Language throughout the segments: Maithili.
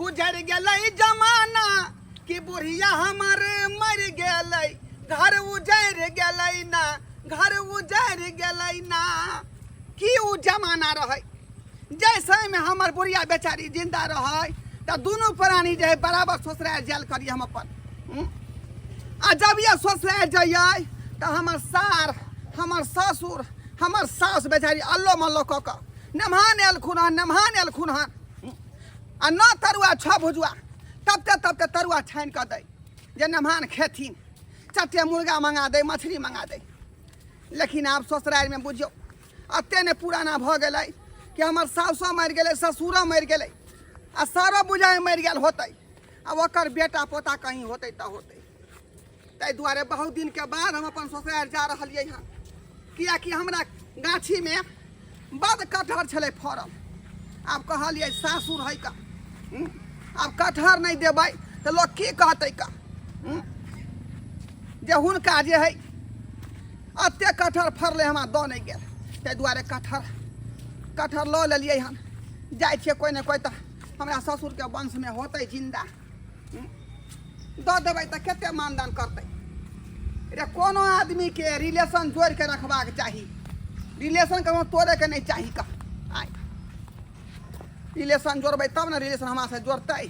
गुजर गेलै जमाना कि बुढ़िया हमर मरि गेलै घर उजरि गेलै ना घर उजरि गेलै ना की ओ जमाना रहै जाहि समयमे हमर बुढ़िया बेचारी जिन्दा रहै तऽ दुनू प्राणी जे है बराबर ससुरारि जायल करियै हम अपन आ जब ये ससुरारि जइयै तऽ हमर सार हमर ससुर हमर सास बेचारी अल्लो मल्लो कऽ कऽ नमहान एलखुन हन नमहान एलखुन हन आ न तरुआ छह भुजुआ तबते तबते तरुआ छानि कऽ दै जे नमहान खेथिन चटे मुर्गा मंगा दै मछली मंगा दै लेकिन आब ससुरारिमे बुझियौ एते ने पुराना भऽ गेलै कि हमर सासो मरि गेलै ससुरो मरि गेलै आ सारो बुझाइ मरि गेल होतै आ ओकर बेटा पोता कहीं होतै तऽ होतै ताहि दुआरे बहुत दिनके बाद हम अपन ससुरारि जा रहलियै हँ किएकि हमरा गाछीमे बड कटहर छलै फड़ल आब कहलियै सासुर है का आब कटहर नहि देबै तऽ लोक की कहतै का जे हुनका जे है एते कटहर फड़लै हमरा दऽ नहि गेल ताहि दुआरे कटहर कटहर लऽ लेलियै हन जाइ छियै कोइ ने कोइ तऽ हमरा ससुरके वंशमे होतै जिन्दा दऽ देबै तऽ कते मानदान करतै रे कोनो आदमीके रिलेशन जोड़िके रखबाक चाही रिलेशन ककरो तोड़ैके नहि चाही कह आइ रिलेशन जोड़बै तब ने रिलेशन हमरासँ जोड़तै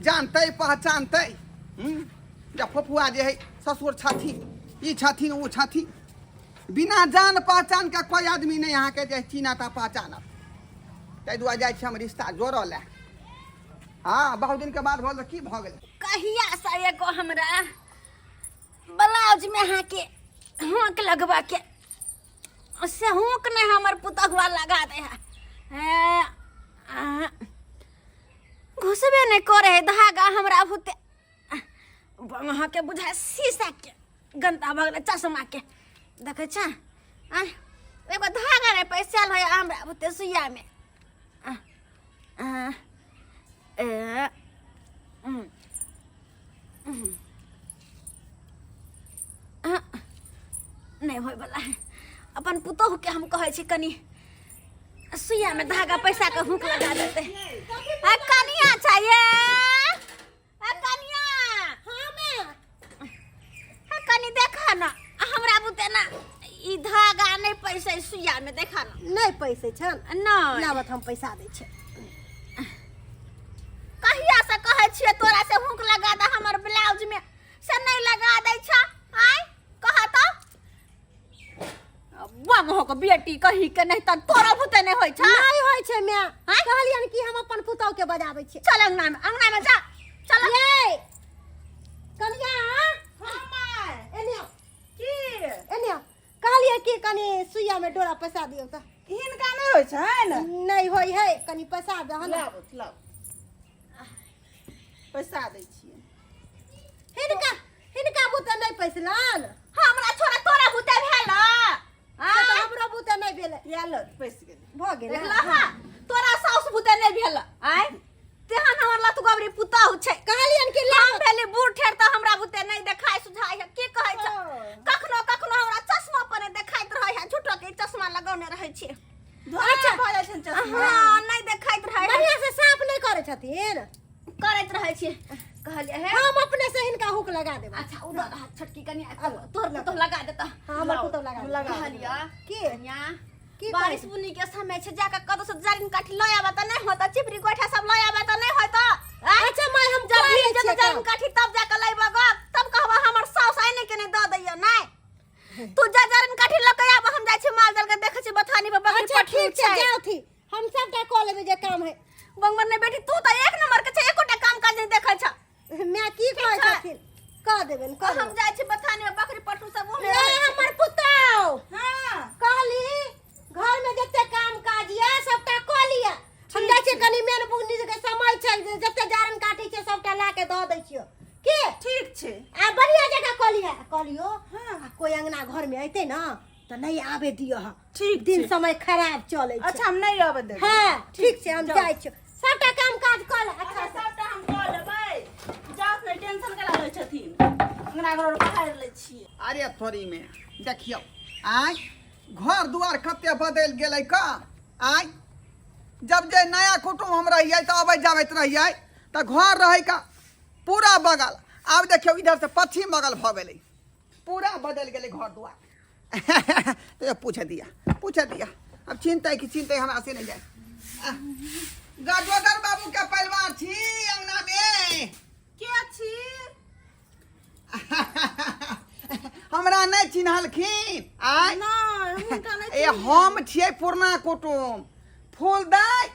जानतै पहचानतै जे फुफुआ जे है ससुर छथिन ई छथिन ओ छथिन बिना जान पहचानके कोइ आदमी नहि अहाँके जे चिन्हत आ पहचानत ताहि दुआरे जाइ छी हम रिश्ता जोड़ऽ लए हँ बहुत दिनके बाद भऽ गेल की भऽ गेल कहिया से एगो हमरा ब्लाउज में अहाँके हुक लगबा के से हुक नहीं हमर पुतहुआ लगा दे है ए, आ, घुसबे नहीं करे है धागा हमरा भूते अहाँके बुझाय शीशा के गन्दा भऽ गेलै चश्मा के देखै छ आँय एगो धागा नहि पैसल है हमरा बुते सुइयामे आ, आ, ए, उम, उम। आ, नहि होइवला है अपन पुतोहुके हम कहै छी कनि सुइया में धागा पैसा के हुक लगा देते आ कनिया चाहिए आ कनिया हां मैं आ कनि देखा ना हमरा बुते ना ई धागा नहीं पैसा सुइया में देखा ना नहीं पैसे छन नहीं लाबत हम पैसा दै छै कहिया से कहै छियै तोरा से हुक लगा दे हमर ब्लाउज में से नहीं लगा दै छ आय कह तो बम हो के बेटी कही के नहीं त तोरा भूते नहीं होय छ नहीं होय छै मैं आँय? कहलियन कि हम अपन पुतौह के बजाबै छियै चल अंगना में अंगना में जा चल ये कनिया हाँ माय एने आउ, की एने आउ। कहलियै कि कनि सुइया में डोरा पैसा दियौ तऽ हिनका नहि होइ छनि नहीं होय है कनि पैसा दहन लाबू लाबू पैसा दै छियै हिनका हिनका बुते नहीं पैसलन हमरा छोरा तोरा भूते भेल से तऽ हमरो बुते नहीं भेलै आयल पैस गेलै भऽ गेलै देखला तोरा साउस भूते नहीं भेल आय तेहन हमर लत गोबरी पुतहु छै कहलियन कि हम लाबत भेली बूढ़ ठेर तऽ हमरा बुते नहीं देखाय सुझाय है की कहै छै कखनो कखनो हमरा चश्मा पर नहि देखाइत रहै है झूठो के चश्मा लगौने रहै छी अच्छा भऽ जाइ छनि चश्मा हाँ नहीं देखाइत रहै है बढ़िया से साफ नहीं करै छथिन करैत रहै छी कहलियै हे हम अपने से हिनका हुक लगा देबै अच्छा उधर रह छोटकी कनिया तोहर पुतोह लगा देता हाँ हमर पुतोह लगा देबै। लगा कहलियै की कनिया की बारिश कहै? बुनी के समय छै जाके कतौ से जारिन काठी लऽ आबे तऽ नहि होता चिपरी गोइठा सब लऽ आबे तऽ नहि होता अच्छा माय हम जब करै भीज जेतै छियै जारिन काम। काठी तब जाके लैबो ग तब कहबो हमर साउस आइने के नहि दऽ दैया नहि तू जा जारिन काठी लऽ के आब हम जाइ छी माल जाल के देखै छी बथानी पर बकरी अच्छा पठरू ठीक छै छै जाउथी हम सबटा कऽ लेबै जे काम है बंगमर ने बेटी तू तऽ एक नंबर के छै एकोटा काम काज नहि देखै छ माय की कहै छै। छथिन कऽ देबनि कऽ हम देबनि जाइ छी बथानी में बकरी पठरू सब ओहने ए रहै छै। हमर पुतोह हाँ कहली घर में जते काम काज ये सबटा कऽ लिअ हम जाइ छियै कनि मेन बुगनी के समय छै जे जते जारन काटै छियै सबटा लए के दऽ दै छियै की ठीक छै आ बढ़िया जगह कऽ लिअ कहलियो हाँ। आ कोई अंगना घर में अयतै ने तऽ नहि आबे दिअ ठीक दिन छै। समय खराब चलै छै अच्छा हम नहि आबऽ देबै हाँ ठीक छै हम जाउ। जाइ छियै सबटा काम काज कऽ ले अच्छा अच्छा से। सबटा हम कऽ लेबै जाउ नहि टेंशन करा लै छथिन अंगना घर बहारि लै छियै अरे थोड़ी में देखियौ आय घर दुआर कते बदलि गेलै का आय जब जे नया कुटुम्ब हम रहियै तऽ अबैत जाबैत रहियै तऽ घर रहै का पूरा बगल, आब देखियौ इधर से पश्चिम बगल भऽ गेलै, पूरा बदलि गेलै घर दुआर। तो पूछ दिया, पूछ दिया, अब चिंता कि चिंता हमरा से नहीं जाए। गजोदर बाबू के परिवार छी अंगना में? के छी? हमरा नहीं चिन्हलखिन? आय नहि, हुनका नहि। ए, हम छियै पुरना कुटुम, फूल दाइ,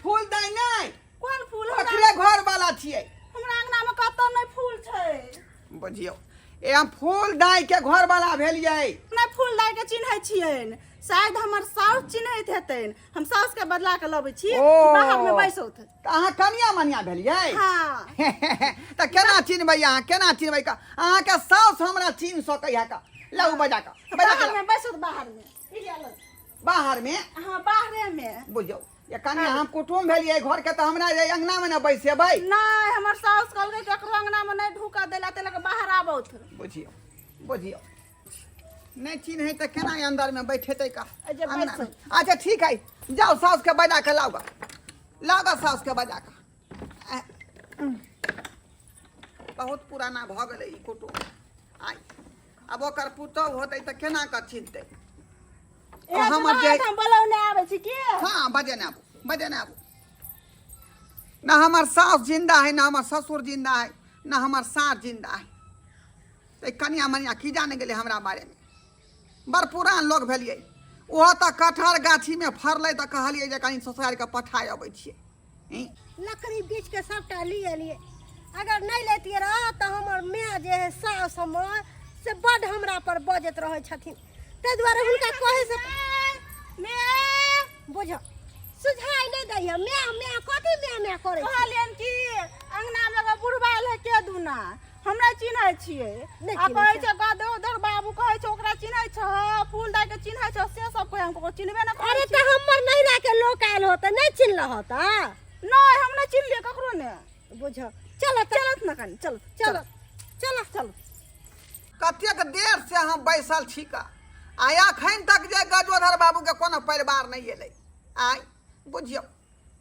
फूल दाइ नहि? कोन फूल? ओकरे घर वाला छियै। हमरा अंगना में कतौ नहि फूल छै। बुझियौ, ए हम फूल दाइ के घर वाला भेलियै। नहि, फूल दाइ के चिन्है छियनि, शायद हमर साउस चिन्हैत हेतनि। हम साउस के बदला के लबै छी। ओ। बाहर में बैसौत। तऽ अहाँ कनिया मनिया भेलियै? हाँ। तऽ केना चिन्हबै अहाँ, केना चिन्हबै का? अहाँके साउस हमरा चिन्ह सकै है का? लाउ बजा कऽ, बजा बाहर कऽ। में बैसौत, बाहर में ई ले लो। बाहर में? हाँ, बाहरे में। बुझियौ, ये कनिया हम कुटुम्ब भेलियै घर के, तऽ हमरा जे अंगना में ने बैसेबै? नहि, हमर साउस कहलकै केकरो अंगना में नहि ढुका देला, ते लऽ बाहर आबौत। बुझियौ, बुझियौ, नहि चिन्है तऽ केना अंदर में बैठेतै का? जे अंगना में। बैसौ। अच्छा ठीक है, जाओ साउस के बजा के लाओ गा, लाओ गा साउस के बजा के। बहुत पुराना भऽ गेलै ई कुटुम्ब। आइ आब ओकर पुतहु होतै तऽ केना कऽ चिन्हतै? ए, हमर जे हम बोलौने आबै छी की? हाँ, बजेने आबू, बजेने आबू। ना हमर सास जिंदा है, ना हमर ससुर जिंदा है, ना हमर सास जिंदा है, तऽ कनिया मनिया की जाने गेलै हमरा बारेमे। बड़ पुरान लोग भेलियै। ओहो तऽ कटहर गाछीमे फड़लै तऽ कहलियै जे कनि ससुरारिके पठाय अबै छियै। ई? लकड़ी बीछ के सबटा ली एलियै। अगर नहि लेतियै रह तऽ हमर माय जे है, सास हमर, से बड्ड हमरा पर बजैत रहै छथिन, ताहि दुआरे हुनका कहै से माय। बुझ सुझाइ नहि दैया। माय माय कथी माय माय करै छी? कहलियनि कि अंगना में एगो बुढ़बा आयल है के दूना, हमरा चिन्है छियै? नहि आ चिन्है कहै छियै। छै गदोदर बाबू कहै छै ओकरा चिन्है छह, फूल दाइ के चिन्है छह, से सब कहै। हम ककरो चिन्हबे ने करै अरे छियै। तऽ हमर नैहरा के लोक आयल होतै, नहि चिन्हल होता? नहि, हम नहि चिन्हलियै ककरो ने। बुझ, चल। चलत ने कनि, चल। चलो, चलो, चल। कतेक देर से हम बैसल छी का, आ एखन तक जे गजोधर बाबूके कोनो परिवार नहि एलै। आइ बुझियौ,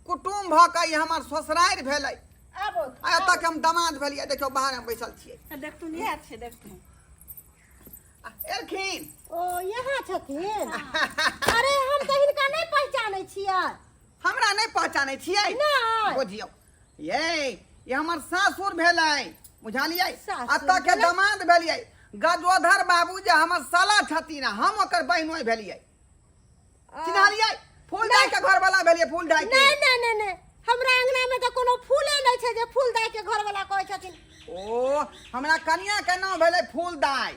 कुटुम्ब भऽ कऽ ई हमर ससुरारि भेलै आबो। आ एतऽ के हम दमाद भेलियै। देखियौ, बाहरमे बैसल छियै। देखथुन, इएह छै, देखथुन। आ, एलखिन। ओ, यहाँ छथिन। अरे, हम तऽ हिनका नहि पहचानै छियै। हमरा नहि पहचानै छियै? नहि। बुझियौ ये, ई हमर सासुर भेलै, बुझलियै? सासुर एतऽ के भेलै? दमाद भेलियै। गजोधर बाबू जे हमर साला छथिन, आ हम ओकर बहिनोइ भेलियै। चिन्हलियै? फूल दाइ के घर वाला भेलियै, फूल दाइ के। नहि नहि नहि नहि, हमरा अंगना में तऽ कोनो फूले नहि छै जे फूल दाइ के घर वाला कहै छथिन। ओ, हमरा कनिया के नाम भेलै फूल दाइ,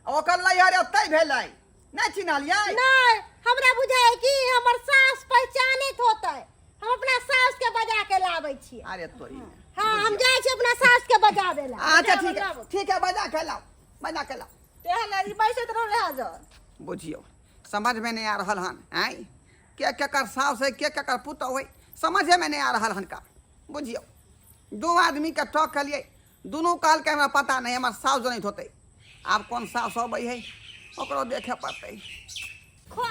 आ ओकर लैहर एतै भेलै। नहि चिन्हलियै? नहि, हमरा बुझाइ कि हमर सास पहचानैत होतै। हम अपना सास के बजा के लाबै छियै। अरे तोरी। हाँ, हम जाइ छी अपना सास के बजाबे ला। अच्छा ठीक है, ठीक है, बजा के लाओ, बजा के लाओ। तेहन ई बैसैत रहू रह जा। बुझियौ, समझमे नहि आ रहल हन आँय, के केकर साउस है, के केकर पुतहु है, समझेमे नहि आ रहल हन का। बुझियौ, दू आदमीके टक केलियै, दुनू कहलकै हमरा पता नहि, हमर साउस जनैत होतै। आब कोन साउस अबै है, ओकरो देखे पड़तै। खो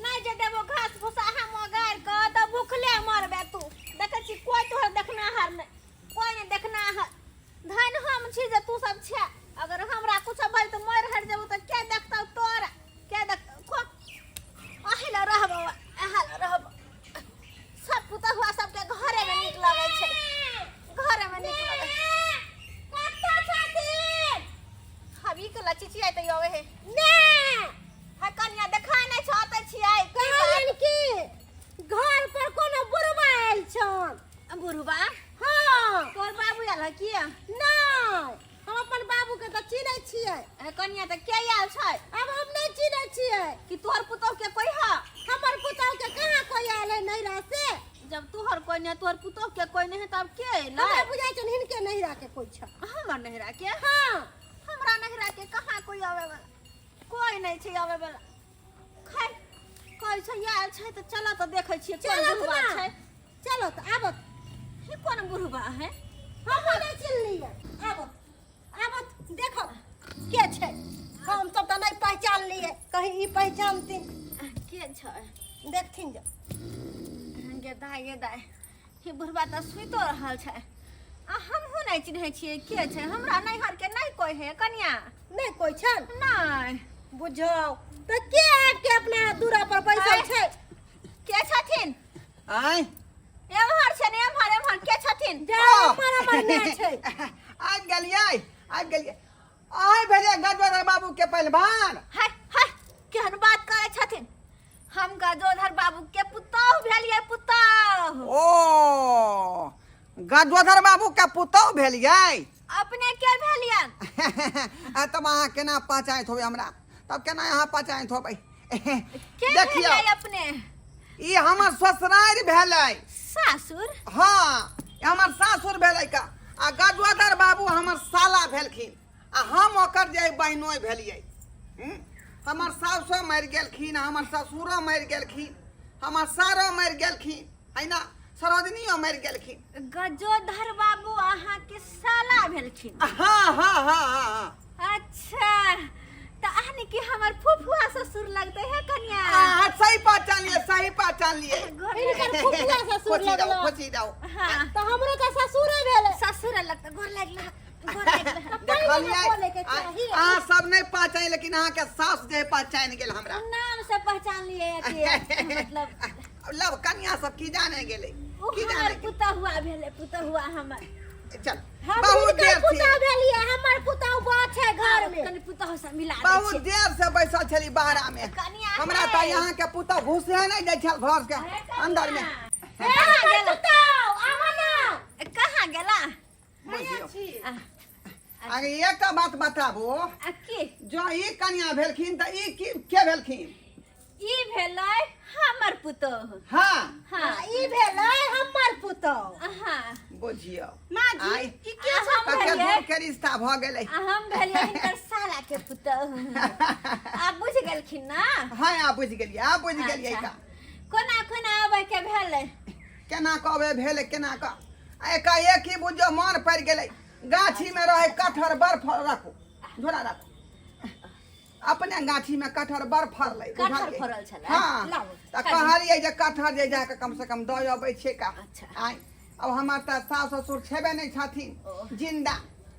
नहि जे देबो घास भूसा हम गारि कऽ तऽ भूखले मरबे तू। देखै छी, कोइ तोहर देखनाहार नहि, कोइ नहि देखनाहार। धन हम छी जे तू सब छे। अगर हमरा कुछ भइल तऽ मरि हरि जेबो तऽ के देखतौ तोरा, के देखतौ? खो, अही लए रहबो, अहाँ लए रहबो। सब पुतहुआ सबके घरेमे नीक लगै छै, घरेमे नीक लगै। कतऽ छथिन? हबी के लची छियै तऽ अबै हे। ने है कनिया, देखा नहि छौ, ओतै छियै की बात? कहलियनि कि घर पर कोनो बुढ़वा आयल छन। बुढ़बा? हाँ। तोहर बाबू आयल है किया? नहि, हम अपन बाबू के तऽ चिन्है छियै। ए कनिया, तऽ के आयल छै? आब हम नहि चिन्है छियै। कि तोहर पुतोह के कोई है? हमर पुतहु के कहाँ कोई आयल है नैहरा से। जब तोहर कोई नहीं, तोहर पुतोह के कोई नहीं, तब के अयलै? हमरा बुझाइ छन हिनके नैहरा के कोई छ। हमर नैहरा के? हाँ। हमरा नैहरा के कहाँ कोई आवे वाला? कोई नहीं छै आवे वाला। खैर, कहै छै आयल छै तऽ चल तऽ देखै छियै कोन चलत बुढ़बा ना। छै। चलो तऽ आबत। ई कोन बुढ़बा है? हमहूँ नहि चिन्हलियै। आबत, आबत, देखो के छै। हम सब तऽ नहि पहचानलियै, कहीं ई पहचानथिन। के छै? देखथिन जो। गे दाइ, गे दाइ, हे बुढ़बा तऽ सुइतो रहल छै आ हमहूँ नहि चिन्है छियै के छै हमरा नैहरके नहि कोइ है कनिया नहि कोइ छन नहि बुझौ तऽ के आबि के अपना दूरा पर बैसल छै के छथिन आँय एम्हर छै ने एम्हर एम्हर के छथिन जा हमर हमर नहि छै आबि गेलियै आबि गेलियै आइ भेलियै गजोधर बाबू के पहलवान हाय हाय केहन बात करै छथिन हम गजोधर बाबू के पुतोह भेलियै पुतोह ओ गजोधर बाबू के पुतोह भेलियै अपने के भेलियन आ तब अहाँ केना पहचानैत होबै हमरा तब केना अहाँ पहचानैत होबै के देखियौ भेलियै अपने ई हमर ससुरारि भेलै सासुर हाँ ई हमर सासुर भेलै का आ गजोधर बाबू हमर साला भेलखिन आ हम ओकर जे बहिनोइ भेलियै हम्म? हमर सासो मरि गेलखिन हमर ससुरो मरि गेलखिन हमर सारो मरि गेलखिन है ना सरोजनियो मरि गेलखिन गजोधर बाबू अहाँके साला भेलखिन हाँ हाँ हाँ हाँ हाँ अच्छा तऽ अहने की हमर फुफुआ ससुर लगते है कन्या अहाँ सही पहचान लिए सही पहचान लिए गोर हिनकर फुफुआ ससुर खोची जाओ लगलो खोची जाओ हाँ तऽ हमरो तऽ ससुरे भेलै ससुर लगते गोर लगला गोर लगला देखलियै बोले के चाही। अहाँ सब नहि पहचान लेकिन अहाँके सास जे पहचान गेल हमरा नाम से पहचान लिए कि मतलब लब कन्या सब की जाने गेलै ओ की हमर जाने पुतहुआ भेलै पुतहुआ हमर गेलै? चल हम बहुत हिनकर देर पुतहु से भेलियै हमर पुतहु बात छै घर में कनि पुतहु से मिला दै बहुत छियै देर से बैसल छली बाहरा में कनिया हमरा है। तऽ यहाँ के पुतहु घुसे नहि दै छल घर के अरे कनिया। अंदर में हे कहाँ हमर गेला पुतहु आबऽ ना कहाँ गेला बुझियौ आ, अरे एकटा बात बताबू आ की जँ ई कन्या भेलखिन तऽ ई की के भेलखिन ई भेलै हमर पुतोह हाँ हाँ ई भेलै हमर पुतहु हाँ बुझियौ माँ जी आइ ई के आ हम कते भेलियै दूर के रिश्ता भऽ गेलै आ हम भेलियै हिनकर साला के पुतोह आ बुझि गेलखिन ना हाँ आ बुझि गेलियै आ बुझि गेलियै अच्छा। का कोना कोना आबै के भेलै केना कहबै भेलै केना कऽ आ एकाएक ही बुझियौ मन पड़ि गेलै गाछी में रहे कटहर बड़ फल राखू झोरा राखू अपने गाछी में कटहर बड़ फड़लै कटहर बुझलियै? फड़ल छलै? हाँ लाउ, तऽ खाली। कहलियै जे कटहर जे जाके कम से कम दऽ अबै छै का अच्छा। आइ अब हमर तऽ सास ससुर छेबे नहि छथिन ओ। जिन्दा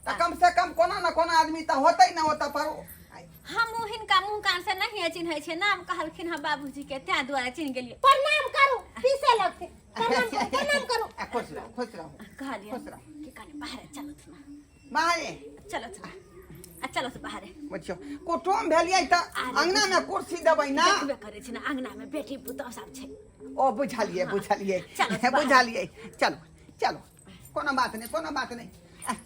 तऽ कम से कम कोनो ने कोनो आदमी तऽ होतै ने ओतऽ पर आइ, हमहूँ हिनका मुँह कान से नहिए चिन्है छियै नाम कहलखिन हँ बाबूजी के तें दुआरे चिन्ह गेलियै प्रणाम करू पीसे लगथिन प्रणाम करू प्रणाम करू आ, खुश रहू खुश रहू कहलियै खुश रहू कि कनि बाहरे चलत ना बाहरे चलत ना आ चलत बाहरे बुझियौ कुटुम भेलियै तऽ आरे अङ्गना मे कुर्सी देबै ना देखबे करै छै ने अंगना में बेटी पुतोह सब छै ओ बुझलियै बुझलियै चलो, बाहर। बुझलियै चलो चलो कोनो बात नहि कोनो बात नहि आह,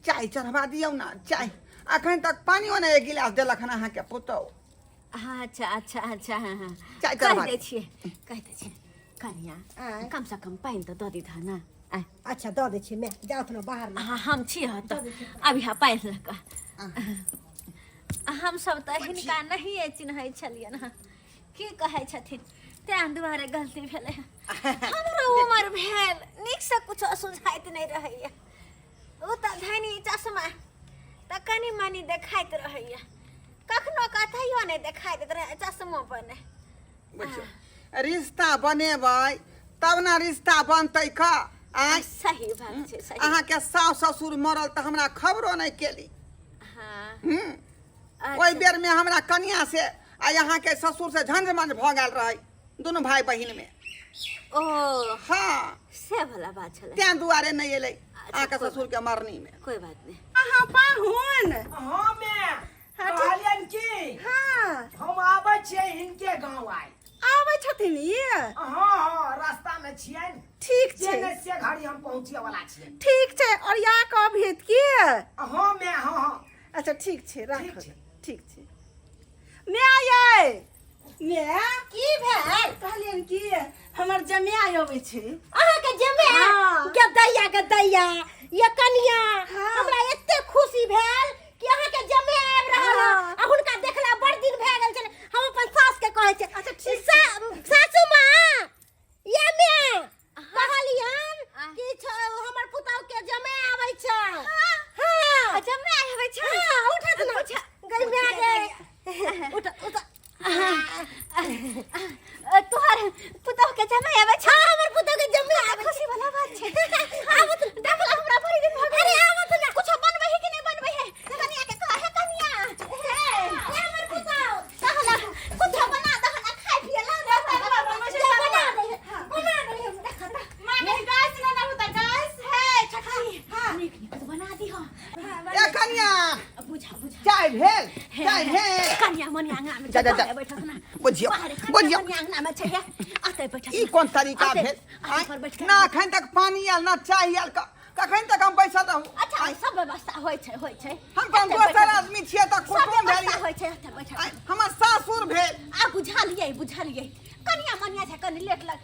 चाय चढ़वा दियौ ने चाय अखन तक पानियो नहि एक गिलास देलक हन अहाँके पुतहु हाँ, अच्छा अच्छा अच्छा हाँ हाँ चाय कहि चढ़वा दै छियै कहि दै छियै कनिया आँय। कम से कम पानि तऽ दऽ दिथा ने आँय अच्छा दऽ दै छी मैं जाउ ने बाहर में हाँ हम छी हँ तऽ अभी हाँ पानि लऽ कऽ हम सब तऽ हिनका नहिए चिन्है छलियनि हँ की कहै छथिन तें दुआरे गलती भेलै हँ हमरो उमर भेल नीकसँ कुछो सुझाइत नहि रहैया ओ तऽ धनी चश्मा तऽ कनि मनि देखाइत रहैया कखनो कतहियो नहि देखाइत रहै चश्मो पर नहि बुझियौ रिश्ता बनेबै तब ने रिश्ता बनतै का आँय सही बात छै सही अहाँके सास ससुर मरल तऽ हमरा खबरो नहि केली हाँ हूँ ओहि अच्छा। बेरमे हमरा कनिया से आ अहाँके ससुर से झंझ मंझ भऽ गेल रहै दुनू भाय बहिन में ओ हाँ से वाला बात छलै तें दुआरे नहीं एलै अहाँके कोइ ससुर के मरनी में कोई बात नहीं अहाँ पाहुन हाँ मैं हाँ, ठीक। कहलियन की हाँ हम आबै छियै हिनके गाँव आइ आबै छथिन ई हाँ हाँ रास्ता में छियनि ठीक जे छै नहि से घड़ी हम पहुँचे वाला छियै ठीक छै और या कब भेट की हाँ मैं हाँ हाँ अच्छा ठीक छै राखू ठीक छै। ठीक छै माय यै माय की भेल कहलियन कि हमर जमाइ अबै छै अहाँके जमे हाँ। गदैया गदैया ये कनिया हाँ। हमरा एते खुशी भेल कि अहाँके जमे आबि रहल हँ हाँ। आ हुनका देखला बड़ दिन भए गेल छलै हम अपन सास के कहै छियै अच्छा, ठीक सासू माँ ये माय कहलियन कि हमर पुतहु के जमे आबै छै हाँ जमे आबै छै हाँ उठत ना गई माय गे उठ उठ तोहर पुतोह के जमे आबै छै हाँ हमर पुतहु के जमे आबै खुशी वाला जा जा जा बाहरे बैठक ना। बुझियौ बाहरे कन्या बुझियौ कन्या अंगना में छै अतै बैठक ई कोन तरीका अतै- भेल अतै पर बैठ के ना एखन तक पानी आयल ना चाय आयल कखन तक हम बैसल रहू अच्छा सब व्यवस्था होइ छै होइ छै हम कोन अतै दोसर बैठक। आदमी छियै तऽ सब कुटुम व्यवस्था भेलियै होइ छै अतै बैठक आँय, हमर सासुर भेल आ बुझलियै बुझलियै कनिया मनिया छै कनि लेट लग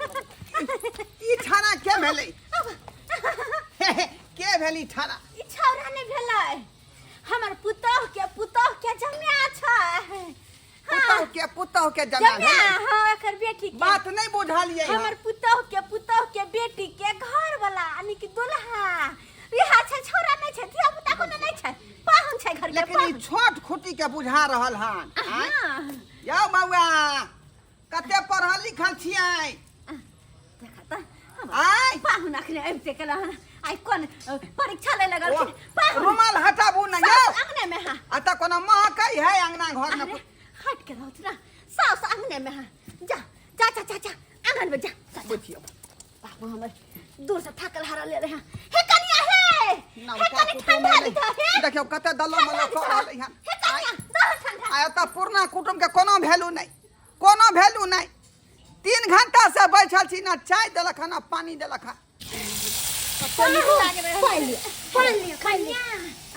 ई छाना के भेलै के भेल ई छाना ई छौड़ा नहि भेलै हमर पुतोह के पुतोह के जमाया छै पुतोह के पुतोह के जमाया जमाया हाँ एकर बेटी के बात नहि बुझलियै हमर पुतोह के बेटी के घर वाला यानी कि दुल्हा इहा छै छौड़ा नहि छै धिया पुता कोनो नहि छै पाहुन छै घर के लेकिन ई छोट खुटी के बुझा रहल हन आँय? हाँ यौ बौआ कते पढ़ल लिखल छियै देखा तऽ आँय पाहुन अखने आबिते केला हन आइ कोन परीक्षा ले लगलखिन पाहुन रुमाल हटाबू ने यौ सास अंगने में हाँ आ तऽ कोनो महकै है अंगना घर में अरे हट के रहत ना सास अंगने में हाँ जा जा जा जा जा आंगन में जा जा, जा। बुझियौ बाबू हमर दूर से थकल हारल ले रहे हैं हे कनिया हे हे नवका कनि कुटुम ठंडा एलै। दिखा हे देखियौ कते दलो ठंडा मलो कऽ दिखा। रहलै हन हे कनिया दह ठंडा आ एतऽ पुरना कुटुम के कोनो वैल्यू नहि कोनो वैल्यू नहि 3 घंटा से बैठल छी ना चाय देलक हन ना पानी देलक हन पानि लिअ पानि लिअ पानि लिअ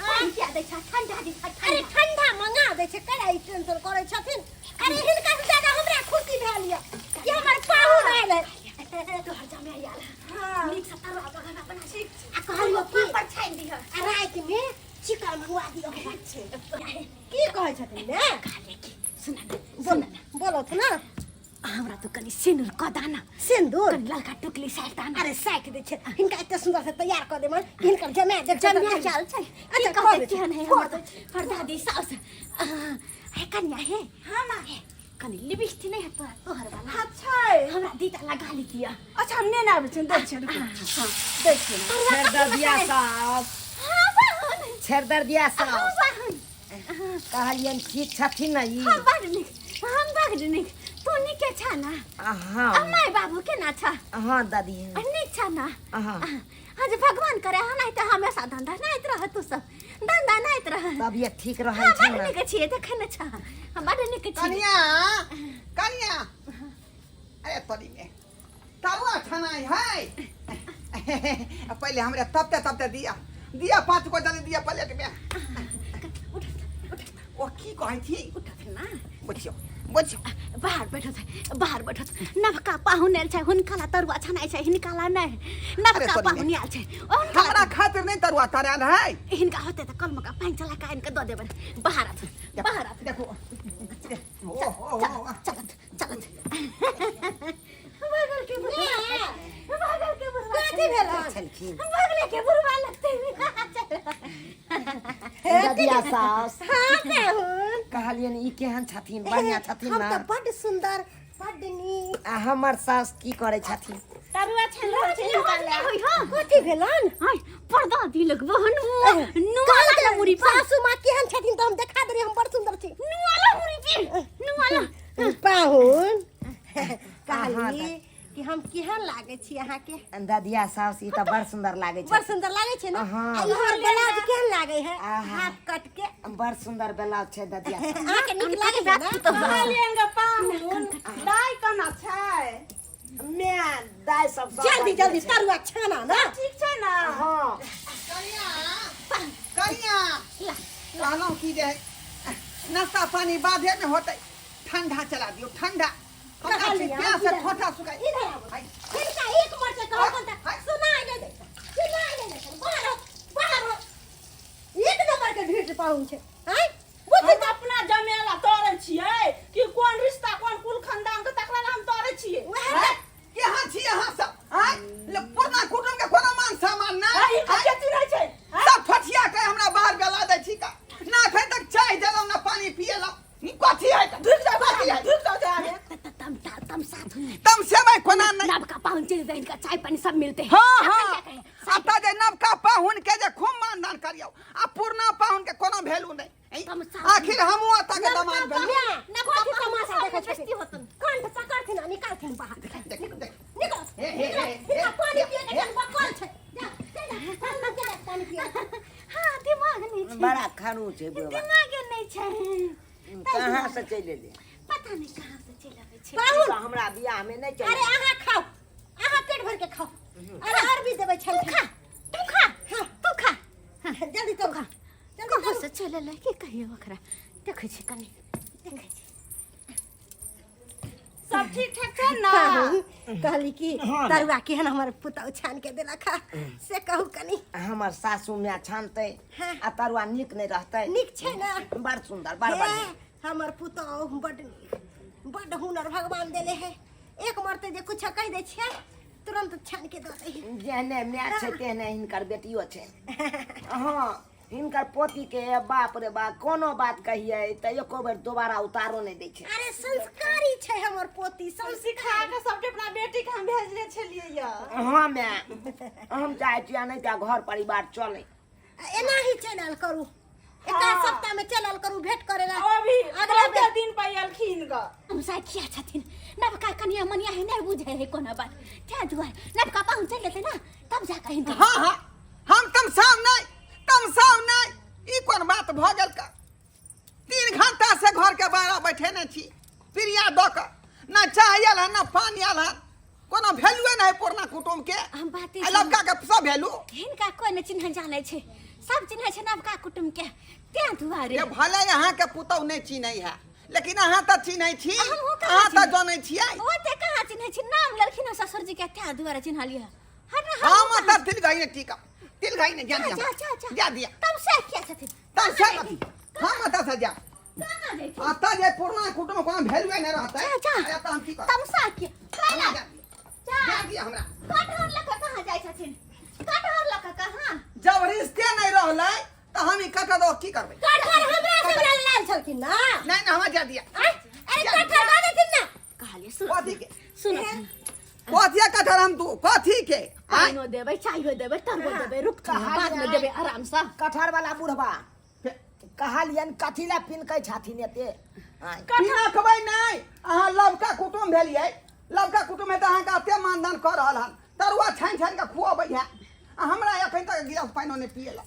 पानि पिया दै छ ठंडा दिखा अरे ठंडा मंगा दै छै कड़ा ई टेंशन करै छथिन अरे हिनका से ज्यादा हमरा खुशी भेल यऽ कि हमर पाहुन आयल है तोहर जमे आयल हाँ। नीक से तरुआ बघाना बना छी आ कहलियो की? पापड़ छानि दिह आ राति में चिकन मंगवा दियौ छै की कहै छथिन ने कहलियै की सुन ने बोल बोलत ना हमरा तो कनि सिनुर कऽ दाना सिन्दूर कनि ललका टुकली साटि दाना अरे साकि दै छै हिनका एते सुन्दर से तैयार कऽ देबनि कि हिनकर जमाए देख जमिया चाल छै की अच्छा, कऽ कहतै दै छी, केहन है कऽ हमर दै छी। पर दादी साउस हे कन्या हे हाँ माँ हे कनि लिपस्टिक नहि है तोरा तोहर वाला हाँ छै हमरा दीटा लगा लितिया अच्छा हम नेने आबै छियनि दै छियनि रुकू हाँ दै छियनि छेरदर्दिया सास हाँ बहन छेरदर्दिया हाँ सास बहन कहलियनि ठीक छथिन ने ई हम बड़ नीक हम बड़ नीक तू नीके छा ना हाँ आ माय बाबू केना छा हाँ दादी आ नीक छा ना हाँ हाँ जे भगवान करे हाँ नहीं तो हमेशा धंधा नाइत रह तू सब धंधा नाइत रह तबियत ठीक रहै हाँ छै बड़ ने नीक छियै देखै ने छा हाँ बड़ नीक छियै कनिया कनिया अरे तोरी में तरुआ छनाइ है पहिले हमरा तबते तबते दिया दिया पाँच गो जल्दी दिया प्लेट में उठ उठ ओ की कहै छी उठत ना बुझियौ बुझियौ बाहर बैठत बाहर बैठत नवका पाहुन आयल छै हुनका ला तरुआ छनाइ छै हिनका ला नहि नवका तोरी पाहुन आयल छै ओ हुनका ला हमरा खातिर नहि तरुआ तरल है हिनका होतै तऽ कलमका पानि चला कऽ आनि कऽ दऽ देबनि बाहर आथ बाहर आथ देखो ओ हो हो चलत चलत बगल के बुढ़वा बगल के बुढ़वा कथी भेल हन? छलखिन बगले के बुढ़वा लगतै ददिया सास हाँ पाहुन कहलियनि ई केहन छथिन बढ़िआँ छथिन हम ने तऽ बड्ड सुन्दर बड्ड नीक आ हमर सास की करै छथिन तरुआ छानि रहल छै हिनका लए होय हो कथी भेलन हाय पर्दा दिलक बहन नुआला कहलकै, मुरी पर सासू माँ केहन छथिन तऽ हम देखा देलियै हम बड़ सुन्दर छी नुआला मुरी पे नुआला पाहुन कहली कि हम केहन लागै छी अहाँके ददिया सास ई तऽ बड़ सुन्दर लागै बड़ छै सुन्दर लागै छै ने हाँ। आ ई हमर ब्लाउज केहन लागै है आहा। हाफ कट के बड़ सुन्दर ब्लाउज छै ददिया सास अहाँके नीक लागै है ने कहलियनि गे पाहुन दाइ केना छै मैं दाइ सब सब जल्दी जल्दी तरुआ छाना ना ठीक छै ने हाँ कनिया कनिया कहलहुँ की जे नाश्ता पानी बाधे में होतै ठंडा चला दियौ ठंडा हमरा छी कहलियै, प्यास से इधर। ठोठा सुखाइ इधर आबू हाय। हिनका एक मरते कहतन तऽ हाय। सुनाइ नहि दै सुनाइ नहि दै बाहर हो, बाहर हो। एक नंबर के ढीठ पाहुन छै आँय बुझी हम अपना जमेला तोड़ै छियै कि कोन रिश्ता कोन कुल खानदान के तकरा ला हम तोड़ै छियै वएह आँय? केहन छी अहाँ सब आँय ले पुरना कुटुम के कोनो मान सम्मान आ, नहि ई आँय? कते चिन्है छै आँय? सब ठठिया के हमरा बाहर बेला दै छी का ना एखन तक चाय देलहुँ ना पानी पियलहुँ ई कथी है ढुकि जाउ कथी है ढुकि जाउ जाके तम तम साथ में तम सेबै कोना नहि नवका पाहुन चलि जाए इनका चाय पानी सब मिलते हैं हाँ हाँ अतः जे नवका पाहुन के जे खूब मानदान करियौ आ पुरना पाहुन के कोनो वैल्यू नहि ऐं? तम साथ आखिर हमहूँ अतः के दमाद भेलहुँ नवका कथी पाहुन तमाशा सब देखै बेइज्जती छथिन होतन कंठ पकड़थिन आ निकालथिन बाहर देख देख निकल हे, हे, निकल हे, हिनका हे, पानी पिए के हे। जन बकल छै जा जा, जा। खरू छै बुढ़वा। दिमागे नहि छै। कहाँ से चलि एलै? पता नहि कहाँ से चलि अबै छै। पाहुन। तऽ हमरा बियाह मे नहि चलि। अरे अहाँ खाउ, अहाँ पेट भर के खाउ। अरे और भी देबै छान। तू खा, तू खा। हाँ। तू खा। जल्दी तो खा, जल्दी। कहाँ से चलि एलै की कहियौ ओकरा। देखै छी, कनि देखै छी। सब ठीक ठाक छै ने? पाहुन, कहली कि तरुआ केहन हमर पुतहु छान के देलक हा, से कहू कनि। हमर सासू माय छानतै हाँ। आ तरुआ नीक नहि रहतै? नीक छै ने? बड़ सुंदर, बड़ हे, बढ़िया। हमर पुतहु बड नीक, बड हुनर भगवान देले है। एक मरते जे कुछ कहि दै छियै, तुरंत छान के दऽ दै है। जेहने माय छै तेहने हिनकर बेटियो छै। हँ, हिनकर पोती के बाप रे बाप, कोनो बात कहियै तऽ एको बेर दोबारा उतारो नहि दै छै। अरे संस्कारी छै हमर पोती। हम सिखा संस्कारी के सबके अपना बेटी के हम भेजने छलियै यऽ। हँ माय, हम चाहै छियै नहि तऽ घर परिवार चलै। एनाही चलि आयल करू, एक हाँ। सप्ताह में चलि आयल करू भेंट करे ला। अभी अगला बहुते दिन पर एलखिन ग। हम किया छथिन नवका कनिया मनिया है, नहि बुझै है कोनो बात, ताहि दुआरे नवका पाहुन चलि जेतै ने तब जा कऽ हिनका। हाँ हाँ, हम तमसाव नहीं, तमसाव नहीं। ई कोन बात भऽ गेल का? 3 घंटा से घर के बाहर बैठे ने छी प्रिया दऽ कऽ, ना चाय आयल हन ना पानी आयल हन। कोनो वैल्यूए नहीं पुरना कुटुम के। हम बाते आ लड़का के सब वैल्यू। हिनका कोइ नहि चिन्ह जानै छै, सब चिन्है छै नवका कुटुम के, ताहि दुआरे। ये भले अहाँ के पुतहु नहीं चिन्है है, लेकिन अहाँ तऽ चिन्है छी। हमहूँ कहाँ अहाँ तऽ चिन्है? जनै छियै। ओते कहाँ चिन्है छी? नाम लेलखिन हँ ससुर जी के, ताहि दुआरे चिन्हलियै हँ। हम तऽ तिल गई ने टीका तिल गई ने जा दिया। जा जा जा। जा दिया। तब से किया छथिन? तब से कथी? हम एतऽ से जा। कहाँ जैथिन? अतऽ जे पुरना कुटुम कोनो वैल्यूए नहीं रहतै। जा जा। अरे तऽ हम की करब? तमसा किया हमरा कैला? जा दिया। जा। जा दिया हमरा। कटहर लऽ कऽ कहाँ जाइ छथिन? कटहर लऽ कऽ कहाँ? जब रिश्ते नहीं रहलै तऽ हम ई कटहर दऽ की करबै? कटहर हमरा सब लए लायल छलखिन ना। नहीं नहीं, हमरा जा दिया। आँय, अरे कटहर दऽ देथिन ना। कहलियै सुन। कथी के? सुन। कथी के कटहर हम दू? कथी के आँय? पानिओ देबै, चायो देबै, तरुओ देबै, रुक, बाद में देबै आरामसँ। कटहर वाला बुढ़बा, कहलियनि कथी लए पिनकै छथिन एते आँय? पिनकबै नहि। अहाँ लवका कुटुम भेलियै। लवका कुटुम है तऽ अहाँके एते मानदान कऽ रहल हन, तरुआ छानि छानि कऽ खुअबै है, आ हमरा एखन तक गिलास पानिओ नहि पियेलक।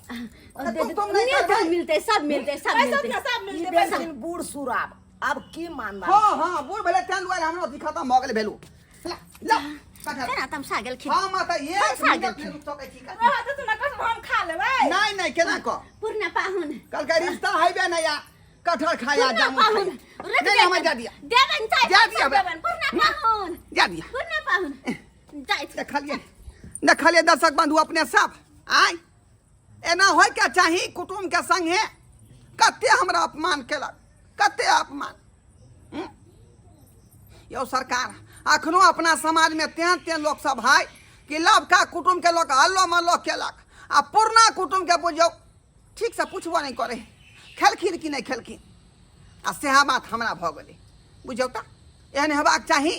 तुम तुम नहि नेता करबै। मिलतै, सब मिलतै, सब पैसा मिलतै। ने सब ई मिलतै पैसा। भेलखिन बूढ़ सूढ़, आब आब की मानदान? हँ हँ, बूढ़ भेलै तें दुआरे हमरा अथी खतम भऽ गेलै भेलू। ला ला कटहर। केना तमसा गेलखिन? हम तऽ एक तमसा मिनट गेलखिन। नहि रुकि सकै छी। रहऽ देथुन ने कटहर, हम खा लेबै। नहि नहि, केना कऽ? पुरना पाहुन। कहलकै रिश्ता हैबे नहि आ कटहर खाया पुरना जामुन पाहुन। खाया। रुक। नहि, हमरा जा दिया। देबन चाय। जा सब दिया बे। देबन पुरना पाहुन। जा दिया। पुरना पाहुन जाइ छी। देखलियै, देखलियै दर्शक बंधु अपने सब, आय एना होय के चाही कुटुम के संगे? कते हमरा अपमान केलक, कते अपमान, हम्म? यौ सरकार, अखनो अपना समाज में तेहन तेहन लोक सब है कि लवका कुटुम के लोक हल्लो मल्लो केलक आ पुरना कुटुम के बुझियौ ठीक से पुछबो नहि करे, खेलखिन कि नहि खेलखिन। आ सएह बात हमरा भऽ गेलै। बुझियौ तऽ एहन हेबाक चाही?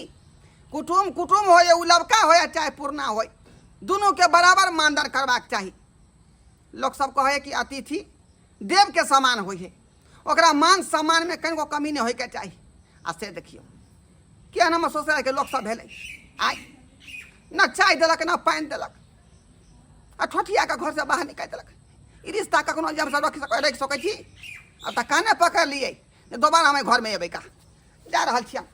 कुटुम कुटुम होय, ओ लवका होय चाहे पुरना होय, दुनूके बराबर मानदंड करबाक चाही। लोक सब कहै कि अतिथि देवके समान होइ है, ओकरा मान सम्मानमे कनिको कमी नहि होइके चाही। आ से देखियौ केहन हमर ससुरालके लोक सब भेलै। आइ न चाय देलक न पानि देलक आ ठोठिया के घरसँ बाहर निकालि देलक। ई रिश्ता कखनो जे हमसब रखि सकै छी? आब तऽ काने पकड़लियै, दोबारा हम एहि घरमे एबै का? जा रहल छी हम।